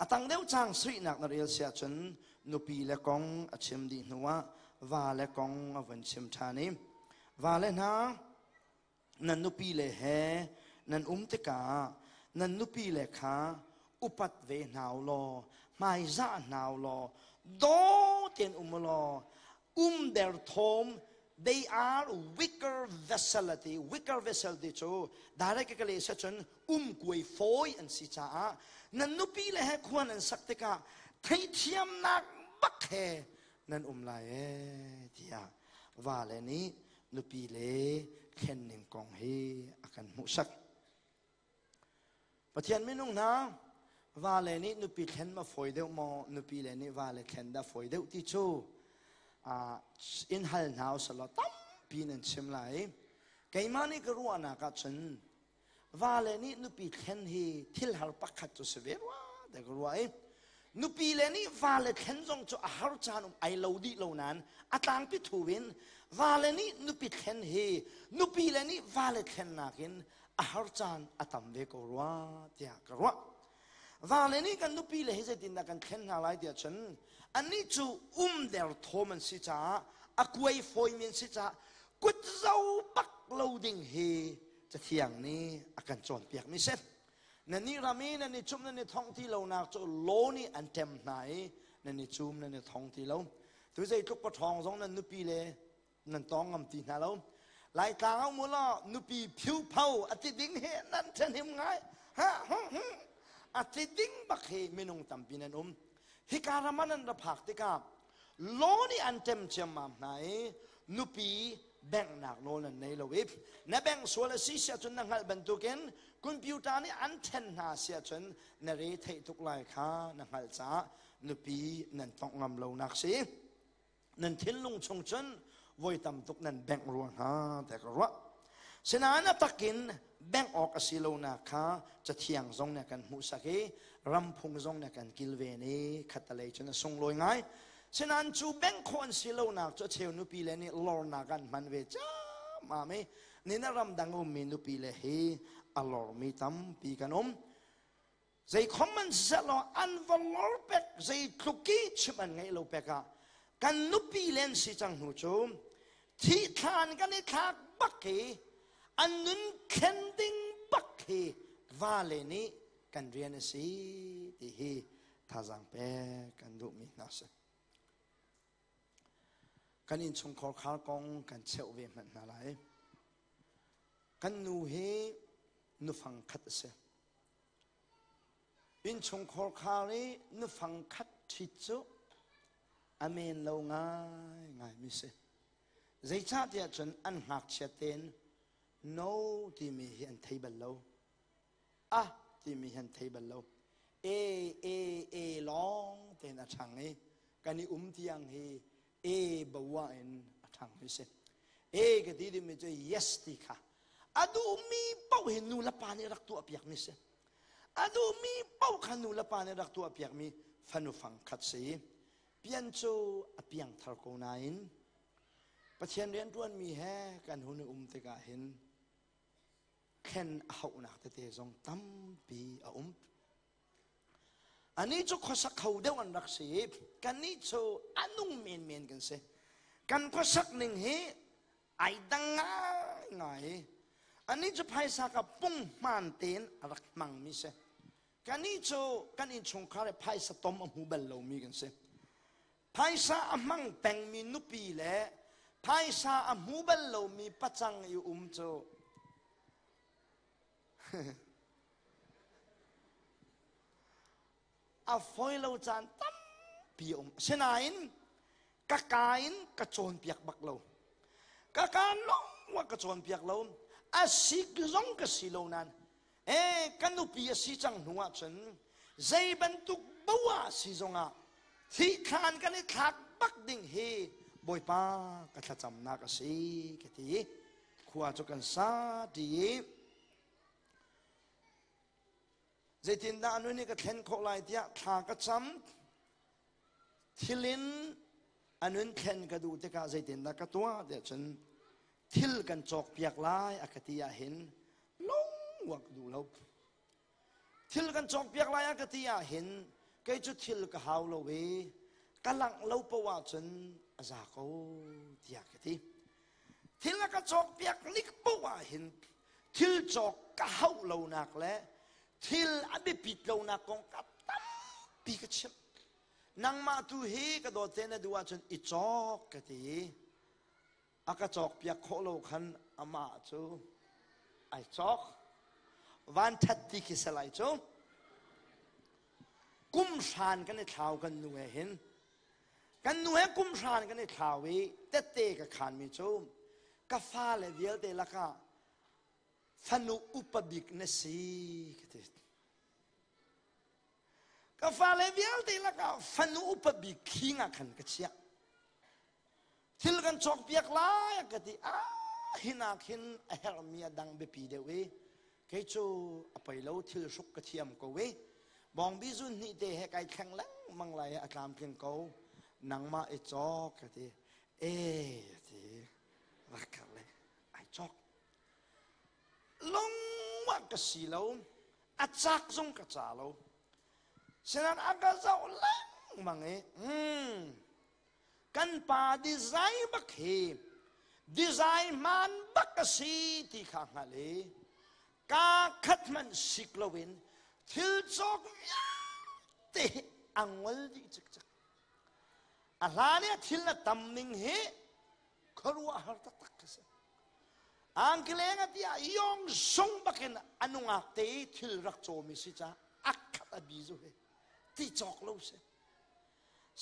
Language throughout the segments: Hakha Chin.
A tang deuh cang suihnak na rel sia cun nupi le kong a chim dih hnuah va le kong a vun chim ṭhan i va le hna nan nupi le he nan um tikah nan nupi le kha upat ve hna u law hmaizah hna u law daw tein um u law um derthawm they are weaker vessel ati weaker vessel ti cu direct ka le se cun um kuai fawi an si caah nan nupi le he khuan an sak tikah theithiamnak bak he nan um lai ee tiah va le nih nupi le thlenning kong hi a kan hmuhsak. Pathian minung hna, vale nih nupi thlen ma fawi deuh maw, nupi le nih vale thlen dah fawi deuh ti cu in hal hna usalaw tampi nan chim lai. Keimah nih ka ruahnak ahcun vale nih nupi thlen hi thil har pakhat cu si ve rua te ka ruah i nupi le nih vale thlen zong cu a har caan um ai lo dih lo nain a tlangpi thu in vale nih nupi thlen hi nupi le nih vale thlen nakin a har caan a tam ve ko rua tiah ka ruah. Vale nih kan nupi le hi zeitindah kan thlen hna lai tiah cun annih cu um der thawm an si caah a kuai fawimi an si caah kut zo bak lo ding hi Cathiang nih a kan cawnpiakmi si. Nan nih ram i nan i cumh nan i thongh ti lonak cu law nih an ṭem hna i nan i cum nan i thong ti lo. Tu zeitluk paṭhawng zong nan nupi le nan tawng ngam ti hna lo. Laitlang ah um law nupi phiupho a ti ding hi nan ṭhahnem ngai. Ha hu hu a ti ding bak hi minung tampi nan um. Hika ram ah nan ra phak tikah law nih an ṭem ciammam hna i nupi benghnak nawl nan nei lo i na bengh sual a si siah cun na hngalh bantukin computer nih an ṭhen hna siah cun na re theih tuk lai kha na hngalh caah nupi nan tongh ngam lonak si nan thinlung chung cun voi tam tuk nan bengh rua hna te ka ruah sinain a takin bengh awk a si lonak kha cathiang zong nih kan hmuhsak i ramphung zong nih kan kilven i khattalei cun a sunglawi ngai sinain cu bengh khawh an si lonak cu a cheu nupi le nih lornak an hman ve ciammam i nina ramdang ummi nupi le hi a lormi tampi kan um Zei khom an siseh law an va lor pek zeitluk i chim an ngeih lo pek ah kan nupi len si cang hnu cu thih thlan kan i thlak bak hi an nun thlen ding bak hi vale nih kan rian a si ti hi thazaang pek kan duhmi hna si. Kan innchungkhar khar kong kan cheuh ve hmanh hna lai. Kan nu hi nufang khat a si. Innchungkhar khar i nufang khat ṭhit cu a men lo ngaingaimi si. Zeicahtiah cun an ngakchia tein no timi hi an thei bal lo. A timi hi an thei bal lo. E, e, e lawng tein a ṭhang i kan i um tiang hi e bawa in a ṭhangmi si. E ka ti dimi cu yes ti kha a duhmi paoh hi nu le pa nih rak tuah piakmi si. A duhmi paoh kha nu le pa nih rak tuah piakmi fanu fang khat si. Pian cu a piang thar ko nain Pathian rianṭuanmi he kan hun i um tikah hin thlen a hauhnak tete zong tampi a um. Anih cu khuasak kho deuh an rak si i kannih cu a nung menmen kan si. Kan khuasak ning hi ai dang ngaingai. Anih cu phaisa ka punghman tein a rak hmangmi si. Kannih cu kan innchungkhar i phaisa tom a hmu bal lomi kan si. Phaisa a hmang pengmi nupi le phaisa a hmu bal lomi pacang i um cu A fawi lo caan tampi a um. Asinain ka ka in ka cawnpiak bak lo. Ka ka lawng ka cawnpiak lo. A sik zong ka si lo nain e ka nupi a si cang hnu ahcun zei bantuk boa si zongah thihthlan kan i thlak bak ding hi Bawipa ka thlacamnak a si ka ti. Khua cu kan sa ti i zeitindah anu nih ka thlen khawh lai tiah thla ka cam thil in anun thlen ka duh tikah zeitindah ka tuah tiah cun thil kan cawk piak lai a ka ti ah hin lungwak duh lo thil kan cawk piak lai a ka ti ah hin. Kei cu thil ka hau lo i ka langh lo poah ahcun a za ko tiah ka ti. Thil a ka cawkpiak nik poah hin thil cawk ka hauh lonak le thil a biapit lonak kong ka tampi ka chimh. Nangmah tu hi ka dawt te na duh ahcun i cawk ka ti. A ka cawkpiak khawh lo khan amah cu ai cawk. Van ṭhat ti khi si lai cu. Kum hran kan i thlau kan nu he hin. Kan nu he kum hran kan i thlau i tette ka khanmi cu ka fale vialte lakah fanu upa bik na si ka ti. Ka fale vialte lakah fanu upa bik khing ah khan ka chiah. Thil kan cawkpiak lai a ka ti. Ah hinak hin a herhmi a dang biapi deuh i kei cu a poi lo thil hruk ka thiam ko i bawngbi zun hnih te he kai thleng lengmang lai a tlamtling ko nangmah i cawk ka ti. E ti rak le ai cawk. Lungwah ka si lo a cak zong ka ca lo. Sinan a ka zoh lengmang i kan pa design bak hi design hmaan bak a si ti kha hngalh i ka khat hmanh sik loin thil cawk vialte hi a ngol dih cikcek. A hlan i a thil na tam ning hi khuaruahhar taktak ka si. Angkileng a ti ah yong sung bakin a nungak te i thil rak cawmi si ca a khat a bi zu hi ti cawk lo si.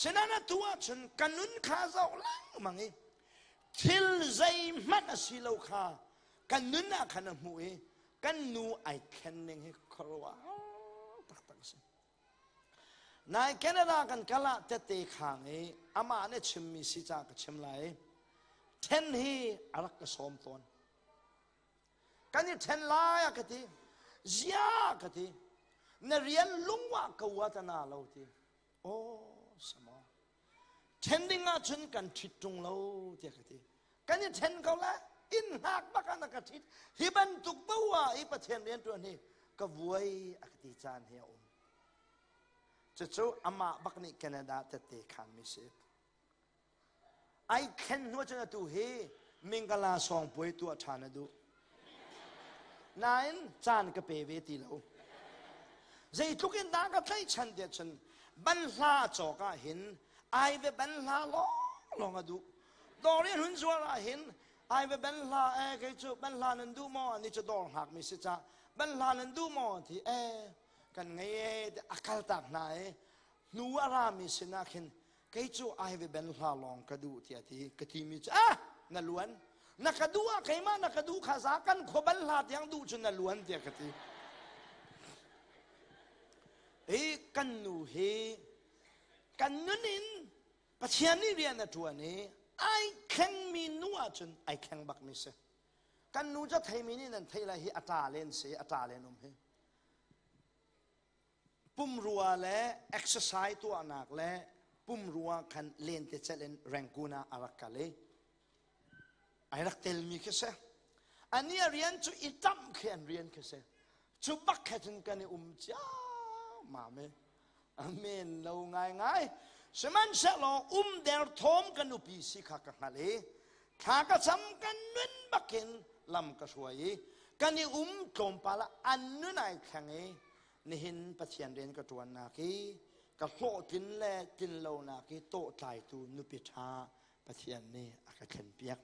Sinan atu ahcun ka nun kha zoh lengmang i thil zeihmanh a si lo kha kan nun ah khan a hmuh i kan nu ai thlen ning hi khuaruah taktak a si. Nai Canada kan kal ah tette khang i amah nih chimmi si ca ka chim lai. Then hi a rak ka sawm tawn. Kan i then lai a ka ti. Zia ka ti. Na rian lungwah ko a ta na lo ti. Aw samo. Then ding ahcun kan ṭhit ṭung lo tiah ka ti. Kan i ṭhen ko la inn hngak bak ah na ka ṭhit. Hi bantuk poah i Pathian rianṭuan hi ka vuai a ka ti caan hi a um. Cucu amah bak nih Canada tette khanmi si. Ai thlen hnu cun atu hi Mingala sawngpuai tuah ṭhan a duh. Nain caan ka pe ve ti lo. Zeitluk in dah ka tlaihchan tiah cun banhla cawk ah hin ai ve banhla lawnglawng a duh. Dawr i hun zuar ah hin ai ve banhla eh kei cu banhla nan duh maw ani cu dawr hngak mi si ca banhla nan duh maw ti eh kan ngei e a kal tak hna i hnu a rami sinah khin kei cu ai ve ben hla lawng ka duh tiah ti ka ti mi cu ah na luan na ka duh ah keimah na ka duh kha za kan khua bal hla tiang duh cu na luan tiah ka ti hi kan nu hi kan nun in Pathian nih rian a ṭuan i ai thlengmi nu ahcun ai thleng bakmi si kan nu cu theimi nih nan theih lai hi a ṭa len si a ṭa len um hi Pumrua le exercise tuahnak le pumrua khan lentecelh in Rangoon ah a rak kal i ai rak telmi khi si. Ani a rian cu i ṭamh khi an rian khi si. Cu bak khe cun kan i um ciammam i amen lo ngaingai. Sihmanhsehlaw um derthawm ka nupi si kha ka hngalh i thla ka cam kan nun bakin lam ka hruai i kan i um tlawmpal ah an nun ai thleng i nihin Pathian rian ka ṭuannak i ka hlawhtlin le tlinlonak i tawhtlaitu nupi ṭha Pathian nih a ka thlenpiak.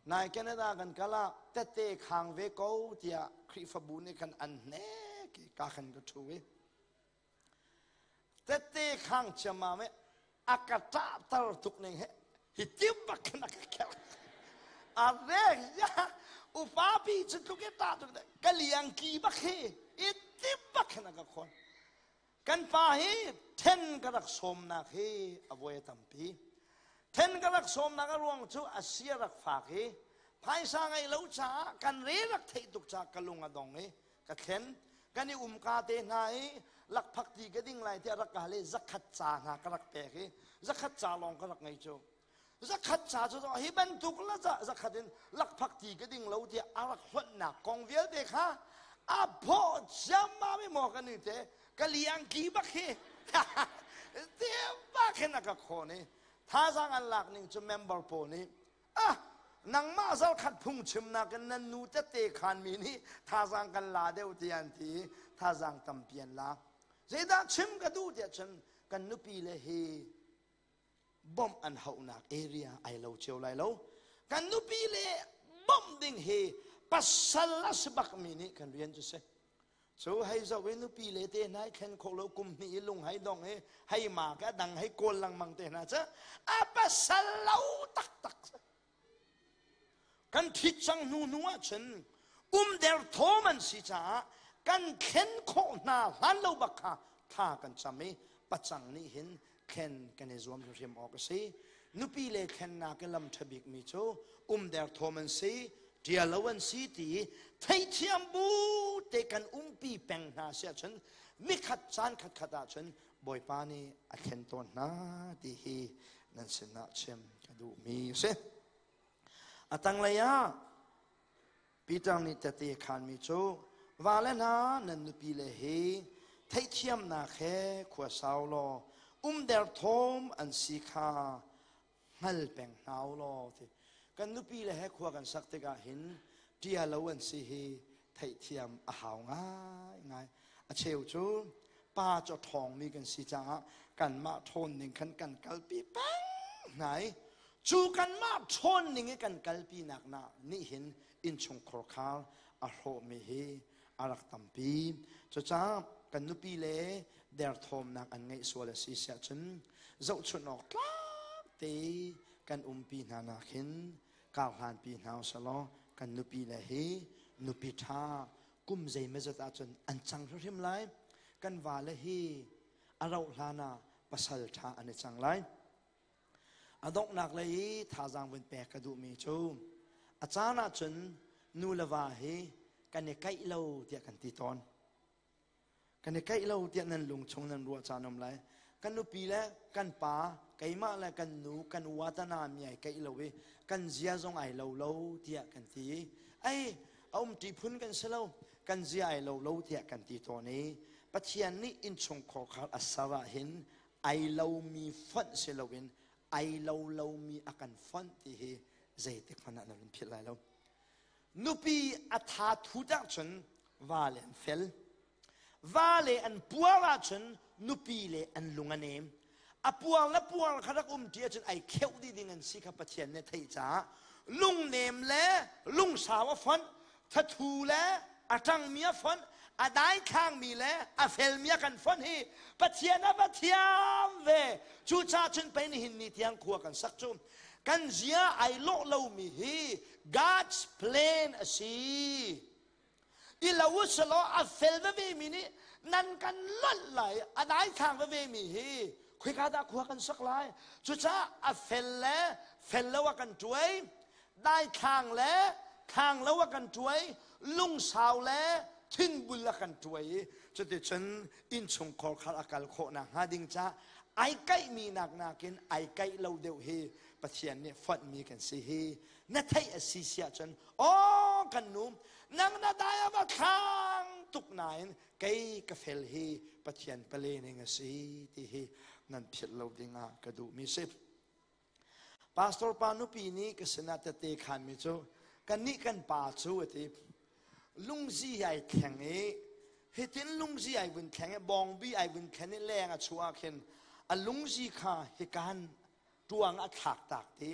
Nai Canada kan kal ah tette khang ve ko tiah Khrihfabu nih khan an hnek i ka khan ka ṭhu i Tette khang ciammam i a ka ṭahter tuk ning hi hi tim bak khin a ka kherh. A rek ya upa pi cu tluk i ṭah tuk ka liang ki bak hi i tim bak khin a ka khawn. Kan pa hi then ka rak sawmnak hi a voi a tampi. Then ka rak sawmnak a ruang cu a sia rak fak i phaisa ngei lo caah kan re rak theih tuk caah ka lung a dong i ka thlen kan i umka te hna i lakphak ti ka ding lai tiah rak ka hal i zakhat ca hna ka rak pek i zakhat ca lawng ka rak ngei cu zakhat ca cu hi bantuk la zakhat in lakphak ti ka ding lo tiah a rak hlonhnak kong vialte kha a phawh ciammam i maw kan ni te ka liang ki bak hi. Ti bak hin a ka khawn i thazaang an lak ning cu member pawl nih ah nangmah zal khat phung chimnak in nan nu tete khan mi nih thazaang kan la deuh ti an ti thazaang tampi an la. Zeidah chim ka duh tiah cun kan nupi le hi bawmh an hauhnak area ai lo cio lai lo. Kan nupi le bawmh ding hi pasal a si bak mi nih kan rian cu si. Cu hei zoh i nupi le te hna i thlen khawh lo kum hnih i lung hei dong i hei ma ka dang hei kawl lengmang te hna cu a pasal lo taktak si. Kan ṭhit cang hnu hnu ahcun um derthawm an si caah kan thlen khawh hna hlan lo bak kha thla kan cam i pacang nih hin thlen kan i zuam hrimhrim awk a si. Nupi le thlennak i lam ṭha bikmi cu um derthawm an si, ṭialo an si ti i theihthiam bu te kan umpi peng hna si ahcun nikhat caan khatkhat ahcun Bawipa nih a thlen tawn hna ti hi nan sinah chim ka duhmi a si. A tanglei ah Peter nih tehte a khaanmi cu vale hna nan nupile hi theihthiamnak he khua sau law um derthawm an si kha hngal peng hna u law ti. Kan nupile he khua kan sak tikah hin ṭialo an si hi theihthiam a hau ngaingai. A cheu cu pa cu a ṭhawngmi kan si caah kanmah ṭhawn ning khan kan kalpi peng hna i cu kanmah ṭhawn ning i kan kalpi nak na nih hin innchungkhar khar a hrawhmi hi a rak tampi. Cucaah kan nupi le derthawmnak an ngeih sual a si siah cun zohchunh awk tlak te kan umpi hna nak hin kar hlanpi hna usalaw kan nupi le hi nupi ṭha kum zeimawzat ahcun an cang hrimhrim lai. Kan vale hi a rauh hlan ah pasal ṭha an i cang lai. A donghnak lei i thazaang vun pek ka duhmi cu a caan ahcun nu le va hi kan i kaih lo tiah kan ti tawn. Kan i kaih lo tiah nan lung chung nan ruah caan um lai. Kan nupi le kan pa, keimah le kan nu, kan uatana mi ai kaih lo i kan zia zong ai lo lo tiah kan ti. Ai, a umṭi phun kan si lo, kan zia ai lo lo tiah kan ti tawn i Pathian nih innchungkhar khar a ser ah hin ai lomi fonh si loin ai lo lomi a kan fonh ti hi zeitik hmanh ah na run philh lai lo. Nupi a tha thut ahcun vale an fel. Vale an puar ahcun nupi le an lung a nem. A puar le puar kha rak um ṭi ahcun ai kheuh dih ding an si kha Pathian nih theih caah lungnem le lungsau a fonh, thathu le a ṭangmi a fonh, a daithlangmi le a felmi a kan fonh hi Pathian a va thiam ve. Cucaah cun pei nihin ni tiang khua kan sak cu kan zia ai lawh lomi hi God's plan a si. I lo u selaw a fel veve mi nih nan kan lonh lai, a daithlang veve mi hi khoika dah khua kan sak lai. Cucaah a fel le fel lo a kan tuai, daithlang le thlang lo a kan tuai, lungsau le thinbul a kan tuai i cuticun innchungkhar khar a kal khawh nakhnga ding ca ai kaihmi nak nakin ai kaih lo deuh hi Pathian nih fonhmi kan si hi na theih a si si ahcun aw kan nu nang na dai a va thlang tuk nain kei ka fel hi Pathian pale ning a si ti hi nan philh lo ding ah ka duhmi si. Pastor pa nupi nih ka sinah tete khanmi cu kannih kan pa cu a ti lungzi ai thleng i hitin lungzi ai vun thleng i bawngbi ai vun thlen i leng a chuah khin a lungzi kha hikan tuang a thlak tak ti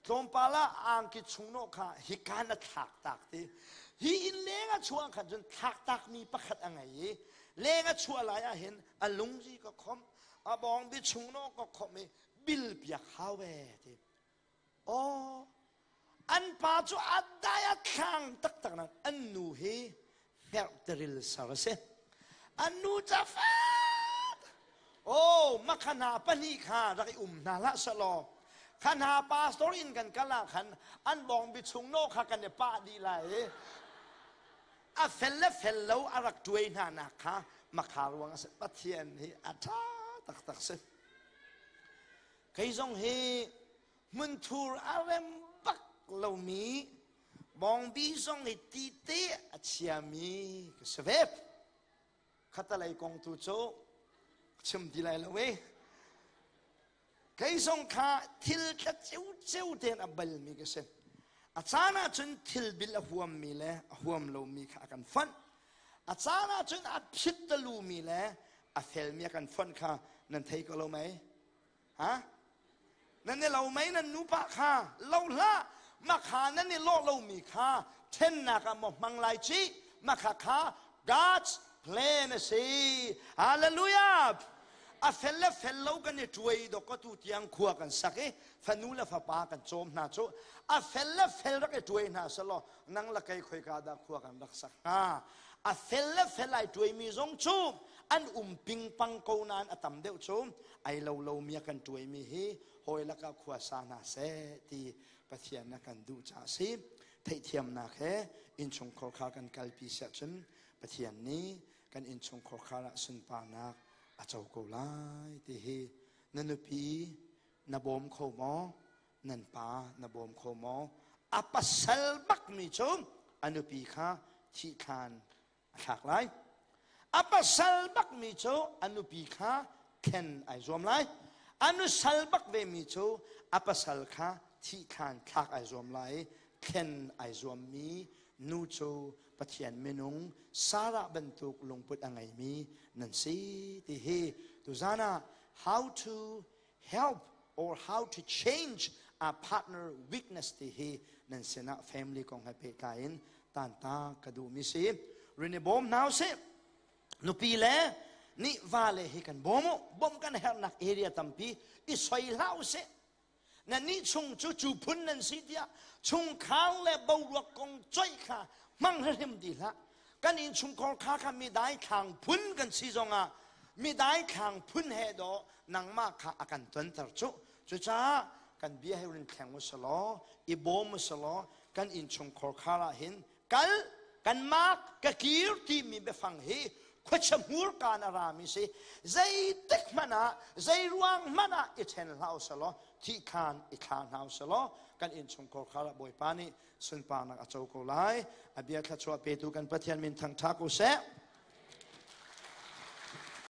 tlawmpal ah angki chungnawh kha hikan a thlak tak ti hi inn leng a chuah khan cun thlak tak mi pakhat a ngei i leng a chuah lai ah hin a lungzi ka khomh a bawngbi chungnawh ka khomh i bil piak hau ve ti aw An pa cu a dai a thlang taktak nain an nu hi hngerhteril ser a si. An nu ca fat. Oh, makha hna pahnih kha rak i um hna hlah selaw kha hna pastor inn kan kal ah khan an bawngbi chung naw kha kan i pah dih lai i a fel le fel lo a rak tuai hna nak kha makha ruang a si. Pathian hi a ṭha taktak si. Kei zong hi hmunthur a rem bak lomi bawngbi zong hi tite a chiami ka si ve. Khatalei kong tu cu. Chim ti lai lo e. Kei zong kha thil tla ceuceu tein a balmi ka si. A caan ahcun thil bil a huammi le a huam lomi kha a kan fonh. A caan ahcun a phit talumi le a felmi a kan fonh kha nan thei ko lo mei? Ha? Nan i lo mei nan nupa kha lo hlah makha nan i lawh lomi kha ṭhennak ah maw hmang lai ci makha kha God's plan a si. Hallelujah! A fel le fel lo kan i ṭuai dok ka tu tiang khua kan sak i fanu le fapa kan cawm hna cu a fel le fel rak i ṭuai hna selaw nang le kei khoika dah khua kan rak sak hnga. A fel le fel ai ṭuaimi zong cu an um pingpang ko nain a tam deuh cu ai lo lomi a kan ṭuaimi hi hawi lakah khua sa hna seh ti Pathian na kan duh caah si. Theihthiamnak he innchungkhar kha kan kalpi siah cun Pathian nih kan innchungkhar khar ah sunparnak a co ko lai ti hi na nupi na bawm kho maw? Nan pa na bawm kho maw? A pasal bakmi cu a nupi kha thihthlan a thlak lai. A pasal bakmi cu a nupi kha thlen ai zuam lai. A nusal bak vemi cu a pasal kha thihthlan thlak ai zuam lai. Thlen ai zuammi nu cu Pathian minung Sarah bantuk lungput a ngeimi nan si ti hi tuzan ah how to help or how to change a partner weakness ti hi nan sinah family kong he pehtlai in tanta ka duhmi si. Rin i bawm hna usih. Nupi le nih va le hi kan bawm u. Bawmh kan herhnak area tampi i soi hlah usih. Nannih chung cu cu phun nan si tiah chungkhar le boruak kong coih kha hmang hrim ti hlah. Kan innchungkhar kha kha mi daithlang phun kan si zongah mi daithlang phun he dawh nangmah kha a kan tonter cu. Cucaah kan bia he rin thleng u selaw, i bawm u selaw kan innchungkhar khar ah hin kal kan mak ka kir timi biafang hi khuachia hmurka na rami si. Zeitik hmanh ah, zei ruang hmanh ah i ṭhen hlah usalaw, thihkhan i thla hna usalaw kan innchungkhar khar ah Bawipa nih sunparnak a co ko lai. A bia thluachuah petu kan Pathian min thangṭha ko seh.